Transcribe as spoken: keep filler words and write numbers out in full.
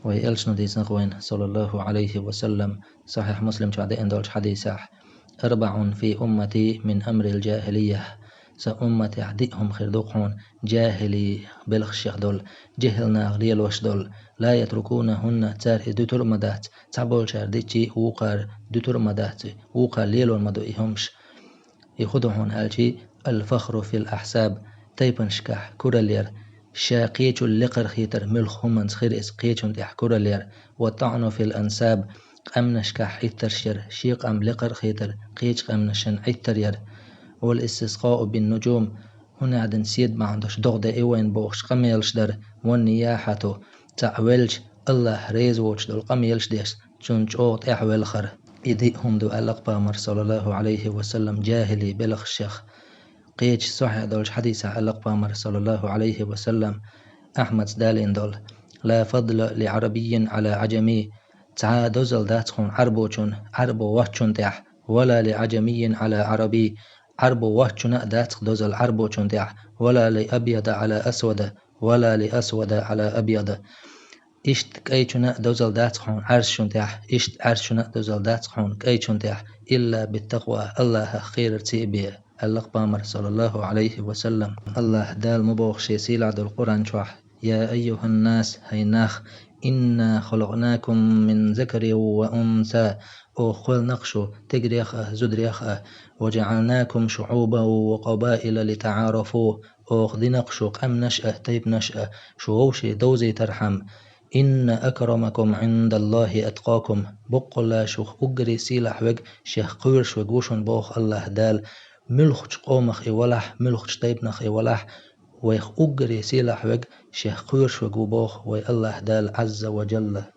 Вай элчано дийцинарг вайна, саллаллаху Ӏалайхи ва саллам, Сахьихь Муслим чохь деана долчу хьадисехь: «Арбаъун фи уммати мин амрил джахилия». Сан умматехь диъ хӀума хир ду хьуна, джахили белхашех долу, джехӀил наха лелош долу, ла ятрукунахунна, цара и дуьтур а ма дац, цхьаболчара дичи, вукхара дуьтур а ма дац, вукхара лелор ма ду и хӀумаш. И хӀун ду хьуна аьлчи, аль-фахру фил ахьсаб, тайпанашкахь кураллера, ша кхечул лекхара хетар, муьлхха хӀуманца хир иза кхечун тӀехь кураллера, ва таӀну фил ансаб, къаьмнашкахь Ӏиттарш яр, шен къам лекхара хетар, кхечу къаьмнашна Ӏиттар яр, вал истискъау бин нуджум, хӀун аьлла седа бахьана долуш догӀа де и вайна бохуш къамелаш дар, ван нияхьату, цхьаъ велча, Аллах реза воцуш долу къамелаш деш, цунна чӀогӀа тӀаьхьавелхар. И диъ хӀума ду аьлла Пайхамар, саллаллаху Ӏалайхи ва саллам, джахили белхашех. Кхечу сахьихь долчу хьадисехь аьлла Пайхамар, саллаллаху Ӏалайхи ва саллам, Ахьмада далийна долу: «Ла фадла ли Ӏарабиййин Ӏала Ӏаджами». Цхьа а дозалла дац хьуна Ӏарбочун Ӏарбо воцчун тӀехь, «ва ла ли Ӏаджамиййин Ӏала Ӏараби». Ӏарбо воцчунна а дац дозалла Ӏарбочун тӀехь, «ва ла ли абъяда Ӏала асвада, ва ла ли асвада Ӏала абъяда». Иштта кӀайчунна а дозалла дац хьуна Ӏаьржачун тӀехь, иштта Ӏаьржачунна а дозалла дац хьуна кӀайчун тӀехь, илла биттакъва, Аллахах кхерарца а бен, аьлла Пайхамар, саллаллаху Ӏалайхи ва саллам. Аллах Дала ма боху шен сийлахь долу Къуръан чохь: «Я айюханнас, хӀай нах, инна халакънакум мин закарин ва унса», оха кхоьллина шу тегарех а, зударех а, «ва джаӀалнакум шуӀубан ва къабаила литаӀарафу», оха дина шу къаьмнаш а, тайпанаш а, шу вовшийн довзийтархьама. «Инна акрамакум Ӏиндаллахи аткъакум», боккъалла шух уггаре сийлахь верг шех кхоьруш верг ву шуна боху Аллах Дала, муьлххачу къомах и валахь, муьлххачу тайпанах и валахь, вайх уггаре сийлахь верг шех кхоьруш верг ву боху вай Аллах Дала, Ӏазза ва Джалла.